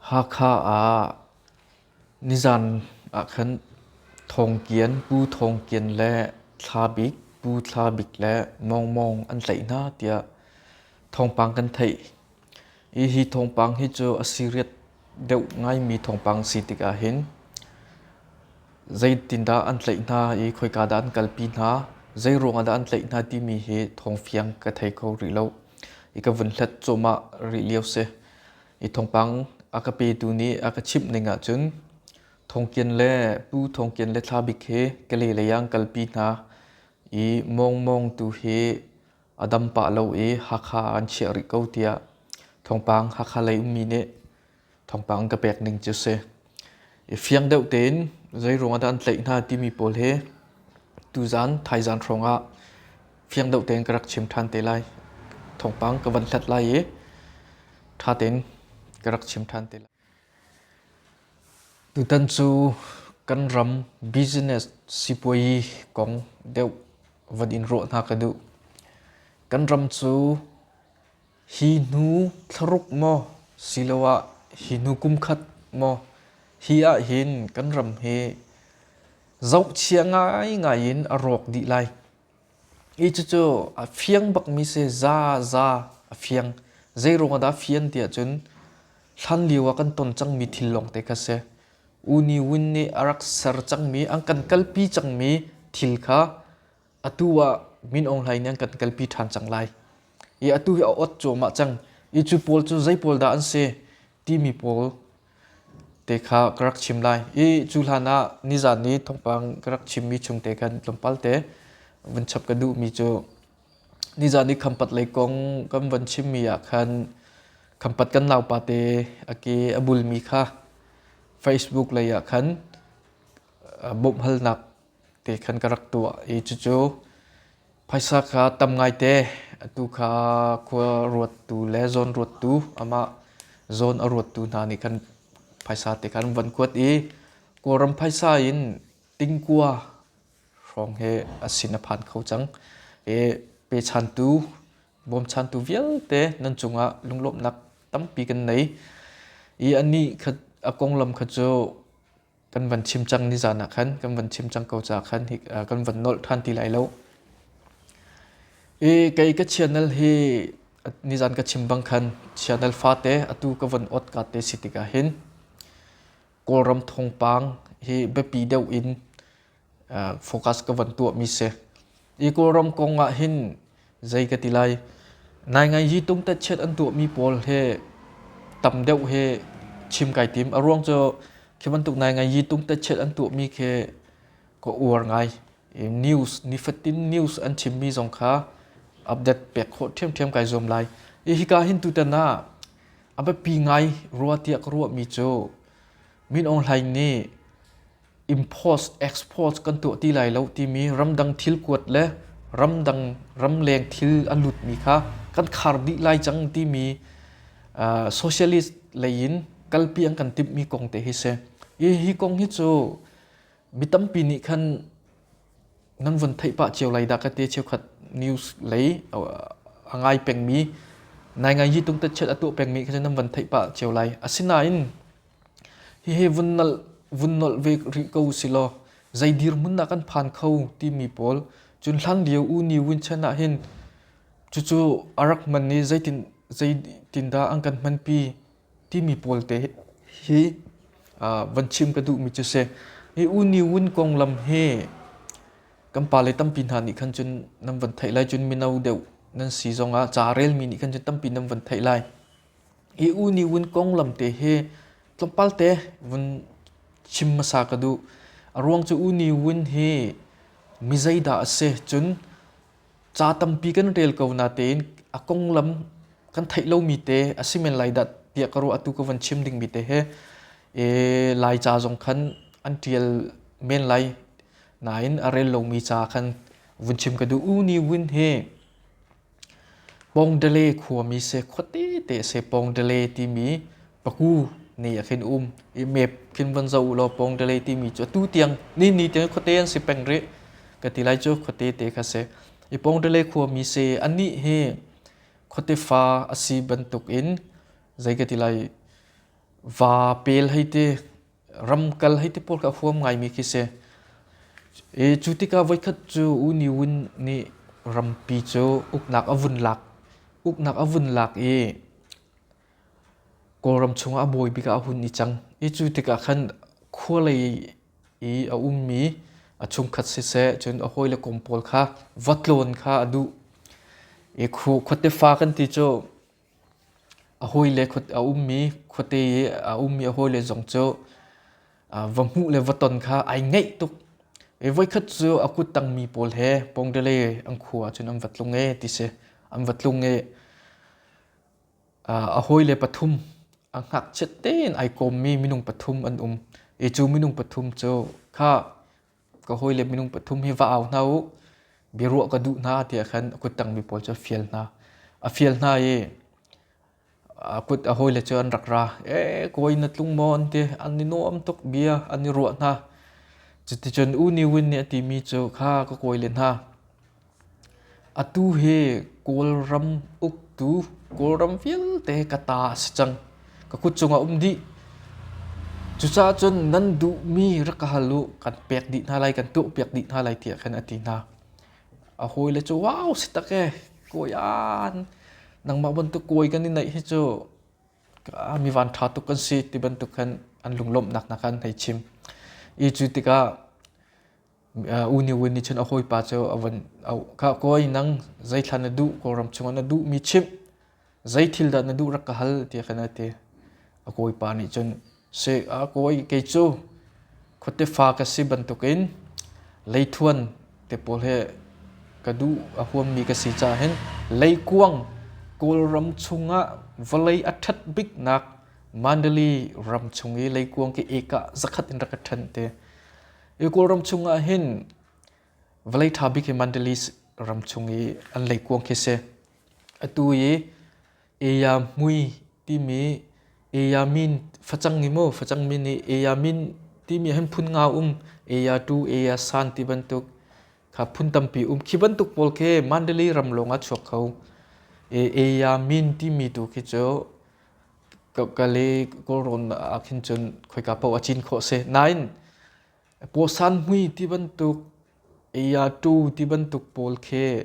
Hakha ah nizan ah khan Thawng Kian, Pu Thawng Kian le Thla Bik, Pu Thla Bik le Mawng Mawng an tlaih hna tiah thawngpang kan theih. Hi thawngpang hi cu a serious deuh ngaimi thawngpang si tikah hin zeitindah an tlaih hna i khoika dah an kalpi hna, zeiruangah dah an tlaih hna timi hi thawngfiang ka thei kho rih lo. I ka vun hlat cuahmah rih lio si. I thawngpang a ka petu nih a ka chimh ning ahcun Thawngkian le Pu Thawngkian le Thla Bik hi Kalay lei ah an kalpi hna i Mawng Mawng tu hi a dam pah lo i Hakha ah an chiah rih ko tiah thawngpang Hakha lei ummi nih thawngpang an ka pek ning cu a si. I fiang deuh tein zeiruang ah dah an tlaih hna timi pawl hi tuzan thaizan hrawng ah fiang deuh tein ka rak chim ṭhan te lai. Thawngpang ka van hlat lai i ṭha tein ka rak chim ṭhan te lai. Tutan cu kan ram business sipuayi kong deuh van in ruah hna ka duh. Kan ram cu hi hnu thlaruk maw siloah hi hnu kumkhat maw hi ahhin kan ram hi zohchia ngaingai in a rawk dih lai. Hi cucu a fiang bakmi si za za a fiang. Zeiruang ah dah a fian tiah cun hlan lio ah kan ton cangmi thil lawng te kha si. U Ni Win nih a rak ser cangmi, an kan kalpi cangmi thil kha atu ah Min Aung Hlaing nih an kan kalpi ṭhan cang lai. I atu hi a ot cuahmah cang. I cu pawl cu zei pawl dah an si timi pawl te kha ka rak chim lai. I cu hlan ah nizan i thawngpang ka rak chimmi chung te khan tlawmpal te vun chap ka duhmi cu nizan i Khampat lei kong kan van chimmi ah khan Khampat kan naupa te a ke a bulmi kha Facebook lei ah khan bawmhhalnak te khan ka rak tuah i cucu Phaisa kha tam ngaite atu kha khua ruattu le zawn ruattu amah zawn a ruattu hna nih khan phaisa te khan an van kuat i Kawlram phaisa in tingkua hrawng he a sin a phan kho cang. I pechantu, bawmchantu vialte nan cungah lunglawmhnak tampi kan nei. I anih kha a konglam kha cu kan van chim cang nizan ah khan kan van chim cang ko caah khan hi kan van nolh ṭhan ti lai lo. I kei ka channel hi nizan ka chim bang khan channel fate atu ka van ot ka te si tikah hin Kawlram thawngpang hi biapi deuh in focus ka van tuahmi si. Hi Kawlram kong ah hin zei ka ti lai, naingai hi tungtetchiat an tuahmi pawl he tam deuh he chim kai tim. A ruang cu khi bantuk naingai yi tungtetchiat an tuahmi khi ka uar ngai. News, nifatin news an chimmi zong kha update pek khawh ṭhiamṭhiam kai zuam lai. Hi hika hin tutan ah a biapi ngai rua tiah ka ruahmi cu Min Aung Hlaing nih import export kan tuah ti lai lo timi ramdang thil kuat le ramdang ramleng thil a lutmi kha kan khar dih lai cang timi socialist lei in kalpi an kan timhmi kong te hi si. Hi hi kong hi cu mi tampi nih khan nan vun theih pah cio lai dah ka ti cheukhat news lei a ngai pengmi nai ngai hi tung tet chet a tuah pengmi kha nan van theih pah cio lai. Asinain Hihi vun nolh ve rih ko usilaw zei dirhmun dah kan phan kho timi pawl cun hlanlio U Ni Win chan ah hin cucu a rak hman i zeitindah an kan hmanpi timi pawl te hi van chim ka duhmi cu si. Hi U Ni Win konglam hi kan pale tampi hna nih khan cun nan van theih lai cun mino deuh nan si zongah ca relmi nih khan cun tampi nan van theih lai. Hi U Ni Win konglam te hi tlawmpal te vun chim hmasa ka duh. A ruang cu U Ni Win hi mi zeidah a si cun ca tampi kan rel ko natein a konglam kan theih lomi te a si men lai dah tiah ka ruah atu ka van chim dingmi te hi Lai ca zong khan an ṭial men lai nain a rel lomi ca khan vun chim ka duh. U Ni Win hi Pawngdale khuami seh khuate te seh Pawngdale timi paku nih ah khin um i map khin van zoh ulaw Pawngdale timi cu atu tiang ni ni tiang khuate an si peng rih ka ti lai cu khuate te kha si. I Pawngdale khuami seh anih hi khuate fa a si bantuk in zei ka ti lai. Va pel hei ti, ramkal hei ti pawl kha a huam ngaimi khi si. I cu tikah voikhat cu U Ni Win nih rampi cu uknak a vun lak. Uknak a vun lak i Kawlram chungah a bawi bik ah a hun i cang. I cu tikah khan khualei i a ummi a chungkhat siseh cun a hawile kom pawl kha va tlawn kha a duh. I khuate fa kan ti cu a hawile a ummi khuate i a ummi a hawile zong cu va hmuh le va ton kha ai ngaih tuk. I voikhat cu a kut tangmi pawl he Pongdale an khua ah cun an va tlung ee ti si. An va tlung i a hawile pathum a ngakchiat tein ai kawmmi minung pathum an um. I cu minung pathum cu kha ka hawile minung pathum hi va au hna u, biaruah ka duh hna tiah khan a kuttangmi pawl cu a fial hna. A fial hna i a kut a hawile cu an rak ra. Ee kawi na tlung maw an ti. An i nuam tuk bia an i ruah hna. Cuticun U Ni Win nih a timi cu kha ka kawile hna Atu hi Kawlram uktu Kawlram vialte ka ta a si cang. Ka kut cungah um dih. Cucaah cun nan duhmi rak ka hal u, kan pek dih hna lai, kan tuahpiak dih hna lai tiah khan a ti hna. A hawile cu wow si tak ee, kawi an nangmah bantuk kawi kan i neih hi cu mi van ṭha tuk kan si ti bantuk khan an lunglawmhnak hna kha an hei chim. I cu tikah U Ni Win nih cun a hawipa cu a van auh. Khah kawi nang zeithla na duh Kawlram chungah na duhmi chimh zei thil dah na duh rak ka hal tiah khan a ti. A kawipa nih cun si a kawi kei cu khuate fa ka si bantukin leithuan te pawl he ka duh a huammi ka si caah hin leikuang Kawlram chungah vawlei a ṭhat biknak Mandalay ram chung i leikuang ki eka zakhat in rak ka ṭhen te. Hi Kawlram chungah hin vawlei ṭha bik hi Mandalay ram chung i an leikuang khi si. Atu i Eyahmui timi Eyamin facang i mu facang min i Eyamin timi hin phun nga um Eyatu Eyasan ti bantuk kha phun tampi um khi bantuk pawl khi Mandalay ram lawng ah chuak kho. Eyamin timi tu khi cu Kale Kawlrawn ah khin cun khoika paoh a cin khawh si. Nain pawsan hmui ti bantuk, eiatu ti bantuk pawl khi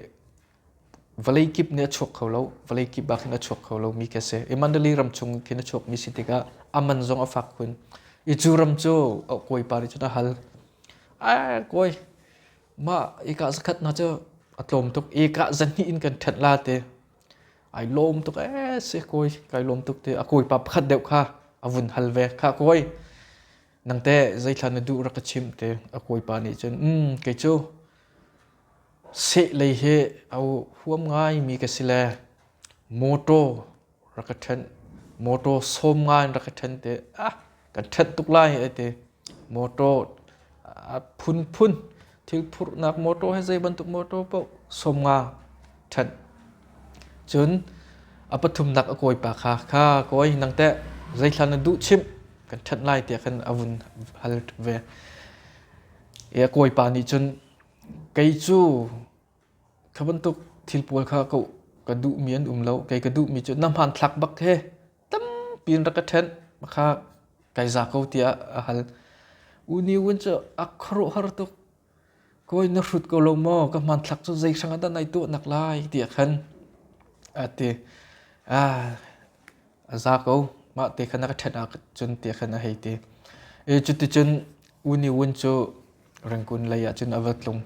vawlei kip nih a chuak kho lo. Vawlei kip ah khin a chuak kho lomi khi a si. I Mandalay ram chung khin a chuakmi si tikah a man zong a fak khun. I cu ram cu kawipa nih cun a hal. Ai kawi, mah ika zakhat hna cu a tlawm tuk. Ika zahnih in kan ṭhenh la ti. Ai lawm tuk ee si kawi kai lawm tuk ti a kawipa pakhat deuh kha a vun hal ve kha kawi nang teh zeithla na duh rak ka chimh te a kawipa nih cun um kei cu seh lei hi a huam ngai mi ka si le motor rak ka ṭhenh motor sawm ngai in rak ka ṭhen te ah kan ṭhenh tuk lai ai ti motor a phunphun thil phurhnak motor he zei bantuk motor paoh 50 ṭhenh. Cun a pathumnak a kawipa kha kha kawi nang teh zeithla na duh chimh kan ṭhenh lai tiah khan a vun hal ve. I a kawipa nih cun kei cu kha bantuk thil pawl kha ka ka duhmi an um lo kei ka duhmi cu na hmanthlak bak he tampi in rak ka ṭhenh kha kai za ko tiah a hal. U Ni Win cu a khuaruahhar tuk. Kawi na hrut ko lo maw? Ka hmanthlak cu zei hrang ah dah nai tuah nak lai tiah khan a ti. Ah, a za ko. Mah te khan a ka ṭhenh ah cun tiah khan a hei ti. I cuticun U Ni Win cu Rangoon lei ah cun a va tlung.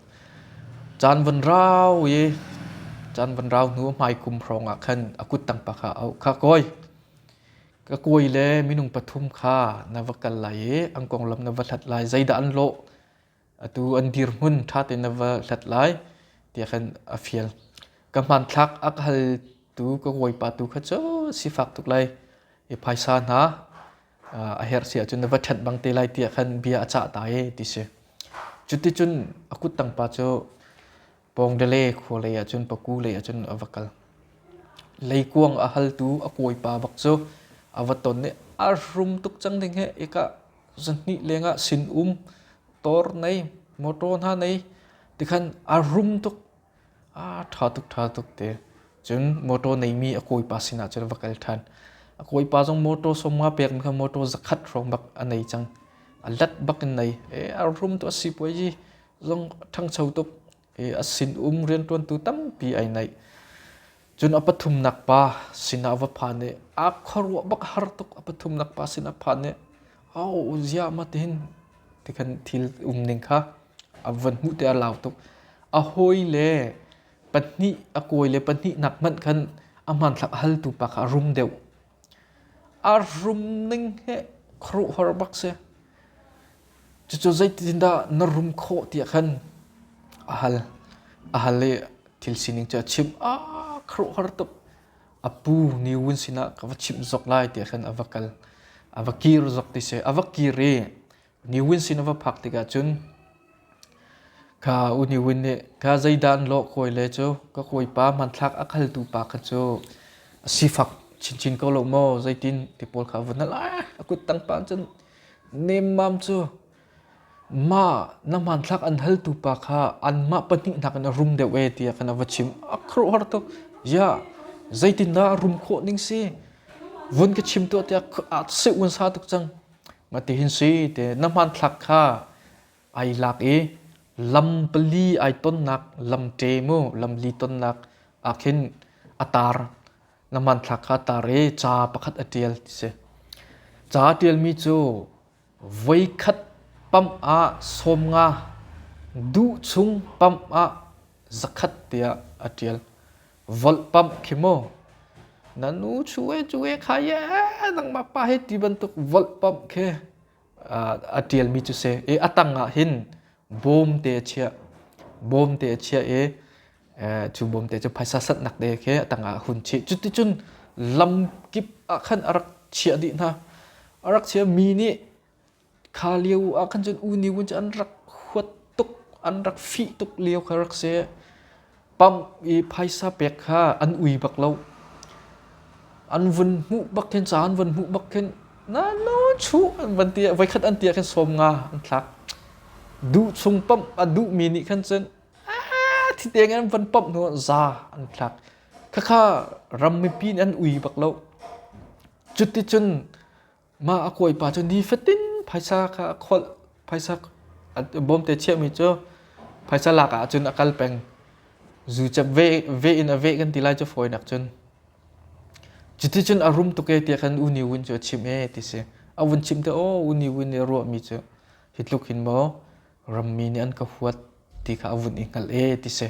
Caan van rau i caan van rau hnu hmai kum hrawng ah khan a kuttang pa kha a auh. Kha kawi, ka kawi le minung pathum kha na va kal lai i an konglam na va hlat lai. Zeidah an lawh? Atu an dirhmun ṭha tein na va hlat lai tiah khan a fial. Ka hmanthlak a ka haltu ka kawipa tu kha cu sifak tuk lai i phaisa hna a herh si ahcun na va ṭhenh bang te lai tiah khan bia a cah ta i ti si. Cuticun a kuttang pa cu Pawngdale khua lei ahcun Paku lei ahcun a va kal. Leikuang a haltu a kawipa bak cu a va ton i a rum tuk cang ding he ika zahnih lengah sin-um tor nei motor hna nei tikhan a rum tuk a ṭha tuk ṭha tuk te. Cun motor neimi a kawipa sinah cun a va kal ṭhan. A kawipa zong motor 50 pek kha motor 100 hrawng bak a nei cang. A let bak in nei. E a rum tu a si puai zong ṭhangcho tuk. E a sin um rianṭuantu tampi ai neih. Cun a pathumnak pa sinah va phan i a khuaruah bak har tuk a pathumnak pa sinah phan i au zia ma tihin tikhan thil um ning kha a van hmuh te a lau tuk. A hawi le pahnih a kawi le pahnihnak hmanh khan a hmanthlak a haltu pa kha a rum deuh. A rum ning he khuaruahhar bak si. Cucu zeitindah na rum khawh tiah khan a hal. A hal i thil sining cu a chimh. Ah, khuaruahhar tuk. A pu Ni Wun sinah ka va chimh zok lai tiah khan a va kal. A va kir zok ti si. A va kir i Ni Wun sin a va phak tikah cun kha U Ni Wun nih kha zeidah an lawh kawi le cu ka kawipa hmanthlak a khaltu pa kha cu a sifak chinchin ko lo maw zeitin ti pawl kha a vun hal. Ah, a kut tang pa cun Nemmam cu mah na hmanthlak an haltu pa kha anmah pahnih nakin a rum deuh ee tiah khan a va chim. A khuaruahhar tuk. Ya, zeitindah a rum khawh ning si? Vun ka chim tuah tiah a seh un sa tuk cang. Mah tihin si te na hmanthlak kha ai lak i lam pali ai tonnak lam ṭe mu lam li tonnak ah khin a tar na hmanthlak kha tar i ca pakhat a ṭial ti si. Ca a ṭialmi cu voikhat pamh ah 50 duh chung pamh ah 100 tiah a ṭial. Volh pamh khi mu na nu chu e cu e kha ye nangmah pa he ti bantuk volh pamh khi a ṭialmi cu si. I a tang ah hin bawm te a chiah. Bawm te a chiah i cu bawmte cu phaisa sanhnak te khi a tangah a hun chih. Cuticun lamkip ah khan a rak chiah dih hna. A rak chiah mi nih kha lio ah khan cun u ni wun cu an rak huat tuk, an rak fih tuk lio kha rak si. Pump i phaisa pek kha an ui bak lo. An vun hmuh bak khin ca an vun hmuh bak khin na no chu an van ti voikhat an ti ah khin 50 an thlak. Duh chung pump a duhmi nih khan cun Thiteng an van pamh hnu ah za an thlak. Khakha ram mipi nih an ui bak lo. Cuticun mah a kawipa cu nifatin phaisa kha a kholh. Phaisa bawmte chiahmi cu phaisa lak ahcun a kal peng. Zucep ve, ve in a veh kan ti lai cu fawinak cun. Cuticun a rum tuk e tiah khan U Ni Win cu a chimh e ti si. A vun chimh te aw U Ni Win nih a ruahmi cu hi tluk hin maw rammi nih an ka huat ti kha a vun i hngalh e ti si.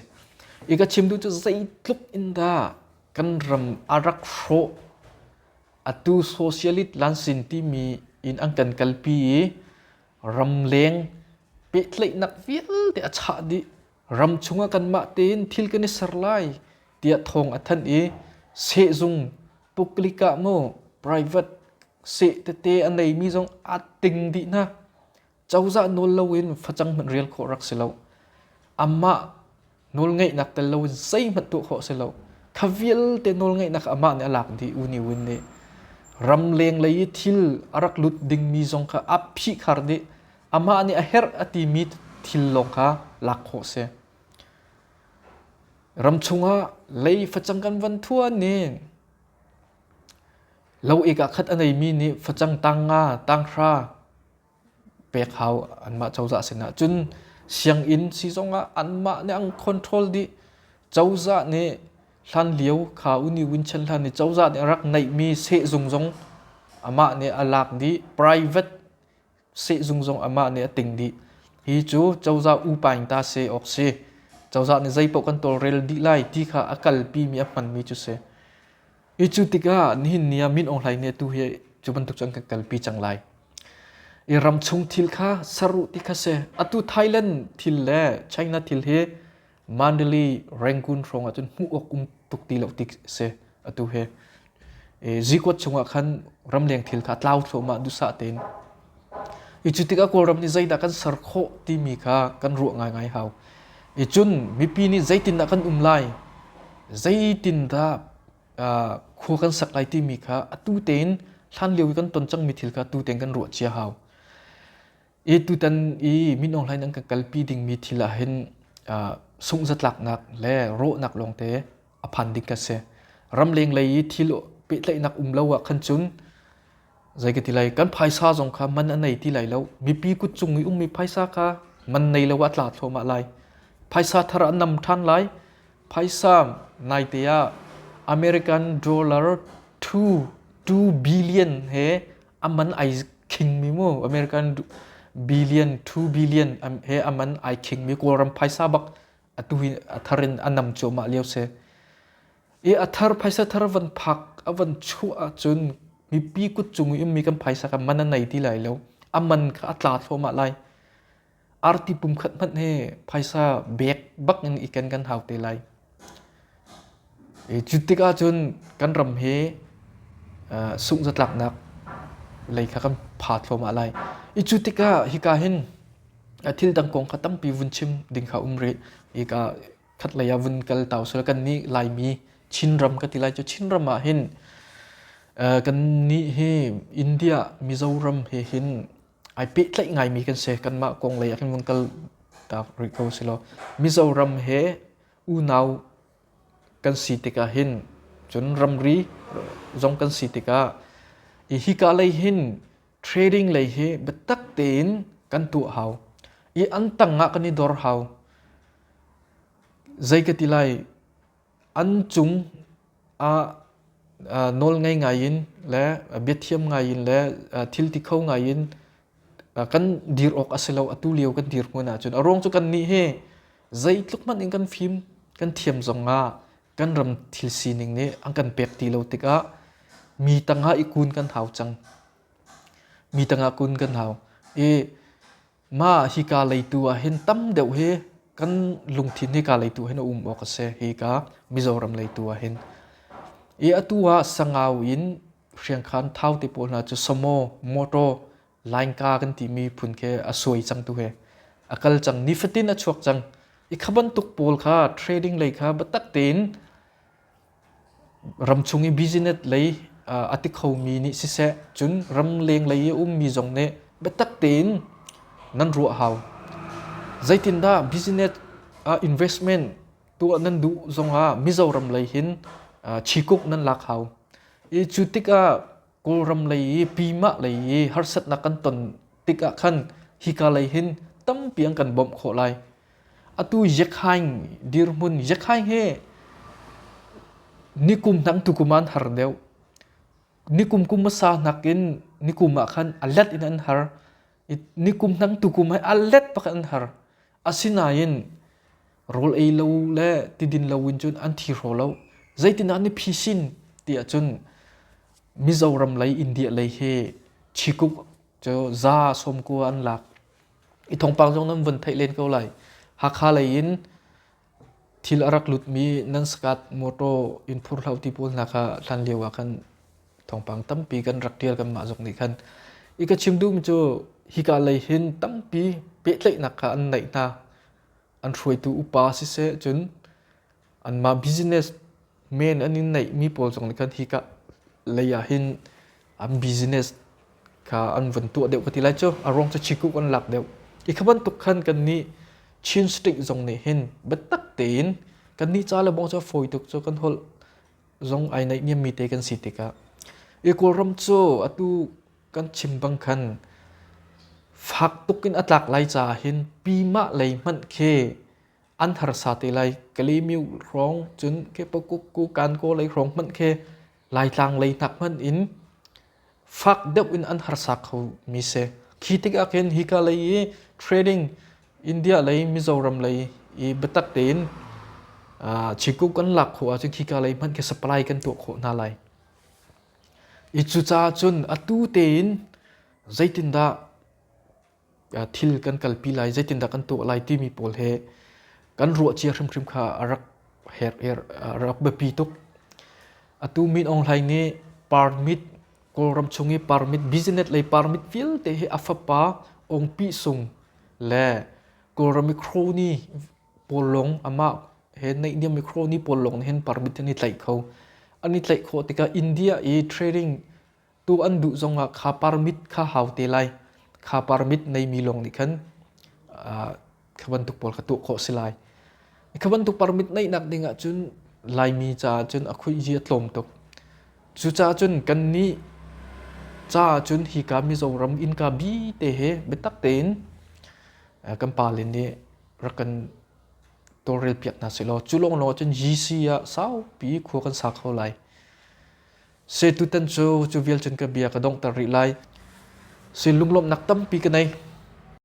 I ka chim duh cu zeitluk in dah kan ram a rak hrawh atu socialist lansin timi in an kan kalpi i ramleng pehtlaihnak vialte a chah dih ram chungah kanmah tein thil kan i ser lai tiah thawng a thanh i sehzung public ah mu private seh tete a neimi zong a ting dih hna Cozah nawl loin facang hmanh rial khawh rak si lo. Amah nawlngeihnak tel loin zeihmanh tuah khawh si lo. Kha vialte nawlngeihnak amah nih a lak dih U Ni Win nih. Ramleng lei i thil a rak lut dingmi zong kha a phihkhar dih. Amah nih a herh a timi thil lawng kha lak khawh si. Ram chungah lei facang kan van thuan ni lo ek ah khat a neimi nih facang tang nga tang hra pek hau anmah cozah sinah cun sianginn si zongah anmah nih an control dih cozah nih hlan lio kha uni win chen hlan nih cozah nih a rak neihmi sehzung zong amah nih a lak dih private sehzung zong amah nih a ting dih hi cu cozah upaing ta se awk si cozah nih zeipaoh kan tawlrel dih lai ti kha a kalpi mi a hmanmi cu si I cu tikah nihin ni ah Min Aung Hlaing nih atu hi cu bantuk cu an kan kalpi cang lai. I ramchung thil kha ser u ti kha si. Atu Thailand thil le China thil hi Mandalay, Rangoon hrawng ah cun hmuh awk um tuk ti lo ti si atu hi. I zikuat chungah khan ramleng thil kha tlau thluahmah duhsah tein. I cu tikah Kawlram nih zeidah kan ser khawh timi kha kan ruah ngaingai hau. I cun mipi nih zeitindah kan um lai? Zeitindah khua kan sak lai timi kha atu tein hlan lio i kan ton cangmi thil kha atu tein kan ruah cia hau. I tutan i Min Aung Hlaing an kan kalpi dingmi thil ah hin sungh zatlaknak le rawhnak lawngte a phan ding ka si. Ramleng lei i thil Pehtlaihnak um lo ah khan cun zei ka ti lai, kan phaisa zong kha man a nei ti lai lo. Mipi kut cung i ummi phaisa kha man nei lo ah a tla thluahmah lai. Phaisa thar an nam ṭhan lai. Phaisa naite ah American dollar 2 2 billion he a man ai khingmi mu American billion 2 billion he a man ai khingmi Kawlram phaisa bak atu hi a thar in a nam cuahmah lio si. I a thar phaisa thar van phak a van chuah ahcun mipi kut cung i ummi kan phaisa kha man a nei ti lai lo. A man kha a tla thluahmah lai. Arti pum khat hmanh hi phaisa bek bak in i ken kan hau te lai. I cu tik ahcun kan ram hi sungh zatlaknak lei kha kan pha thluahmah lai. I cu tikah hika hin thil dang kong kha tampi vun chim ding kha um rih. Hika khatlei ah vun kal tau sel kan nih Laimi Chinram ka ti lai cu Chinram ah hin kan nih hi India Mizoram he hin ai pehtlaih ngaimi kan si. Kanmah kong lei ah khin vun kal tak rih ko si law Mizoram he unau kan si tikah hin cun ramri zong kan si tikah i hika lei hin trading lei hi biatak tein kan tuah hau i an tang ah kan i dor hau. Zei ka ti lai, an cung ah nawl ngei ngai in le biathiam ngai in le thil ti kho ngai in kan dir awk a si lo atu lio kan dirhmun ahcun. A ruang cu kannih hi zeitluk hmanh in kan fim kan thiam zongah kan ram thil sining nih an kan pek ti lo tikah mi tangah i kun kan hau cang. Mi tangah kun kan hau. I mah hika leitu ah hin tam deuh hi kan lungthin hika leitu hin a um awk a si hika Mizoram leitu ah hin. I atu ah Sangau in Hriangkhan Thau te pawl hna cu Samoa motor Lainka kan timi phun khi a suai cang tu he a kal cang nifatin a chuak cang i kha bantuk pawl kha trading lei kha biatak tein ramchung i business lei a ti khomi nih siseh cun ramleng lei i ummi zong nih biatak tein nan ruah hau. Zeitindah business investment tuah nan duh zongah Mizoram lei hin chikuk nan lak hau. I cu tikah Kawlram lei i Pima lei i harsatnak kan ton tikah khan hika lei hin tampi an kan bawmh khawh lai. Atu Yakhaing dirhmun Yakhaing he nikum hnang tukum an har deuh. Nikum kum hmasa nakin nikum ah khan a let in an har. Nikum hnang tukum he a let bak an har. Asinain rawl ei lo le tidin lo in cun an thi hraw lo. Zeitindah an i phisin ti ahcun Mizoram lei India lei hi chikuk cu za sawmkua an lak. I thawngpang zong nan vun theih len ko lai. Hakha lei in thil a rak lutmi nan sakat motor in phur hlah ti pawl hna kha hlan lio ah khan thawngpang tampi kan rak ṭial kanmah zong nih khan. I ka chim duhmi cu hika lei hin tampi pehtlaihnak kha an neih hna. An hruaitu upa siseh cun anmah business men an in neihmi pawl zong nih khan hika lei ah hin an business kha an vun tuah deuh ka ti lai cu. A ruang cu chikuk an lak deuh. I kha bantuk khan kannih Chin State zong nih hin biatak tein kannih ca le bong cu a fawi tuk cu kan holh zong ai naihniammi te kan si tikah i Kawlram cu atu kan chim bang khan fak tuk in a tlak lai caah hin pimah lei hmanh khi an harsa te lai. Kalaymyo hrawng cun ke Pakukku Kankaw lei hrawng hmanh khi Laitlang lei hnak hmanh in fak deuh in an harsa kho mi si. Khi tikah khin hika lei i trading India lei Mizoram lei i biatak tein chikuk kan lak khawh ahcun khika lei hmanh khi supply kan tuah khawh hna lai. I cucaah cun atu tein zeitindah thil kan kalpi lai, zeitindah kan tuah lai timi pawl he kan ruah cia hrimhrim kha a rak her a rak biapi tuk. Atu Min Aung Hlaing nih permit Kawlram chung i permit business lei permit vialte hi a fapa Aung Pi Sung le Kawlram i crony pawl lawng amah he naihniam i crony pawl lawng nih hin permit an i tlaih kho. An i tlaih khawh tikah India i trading tu an duh zongah kha permit kha hau te lai. Kha permit neimi lawng nih khan kha bantuk pawl kha tuah khawh si lai. Kha bantuk permit neihnak ding ahcun Laimi caah cun a khuihzi a tlawm tuk. Cucaah cun kannih caah cun hika Mizoram innka bi te he biatak tein kan pale nih rak kan tawlrel piak hna sehlaw cu lawnglawng ahcun GC ah saupi khua kan sa kho lai. Se tutan cu cu vial cun ka bia ka donghter rih lai. Si lunglawmhnak tampi ka nei.